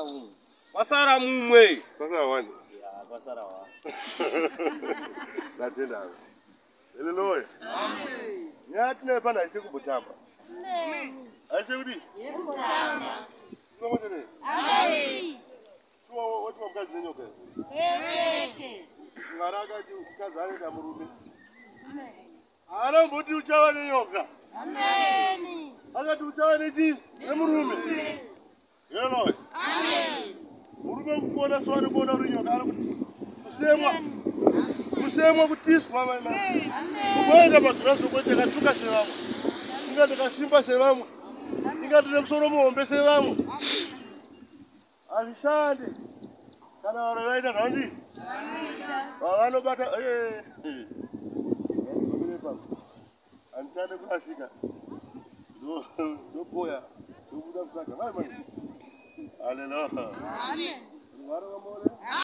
Umwe. Kwasara mumwe. Kwasara one. Ya, kwasara one. Ndatenda. Haleluya. Amen. Nyaya tinayo pano haisi kumbotamba. Haisi kudii? Yekutamba. Tinomotere. Amen. Shuwa woti mukadzi nenyoka. Kwete. Mwari akati mukadzi anoita murume. Haana kumboti uchava nenyoka. Amen. Akati uchava nechii? Nemurume. Haleluya. Amen. Murume kukuona so anokuona uri nyoka ari kutiza. Kusemwa. Kusemwa kutiswa mai mai. Kuenda pagirazi kuti ndakatsvuka sevamwe. Inga ndakasimba sevamwe. Inga ndine musoro muhombe sevamwe. Hazvishandi. Kana vanhu vaita zvandi. Vavanobata eh. Handichade kurasika. Ndoboya. Ndobuda kusaga. Mai mai. Haleluya. Amen. Rwaro vamore.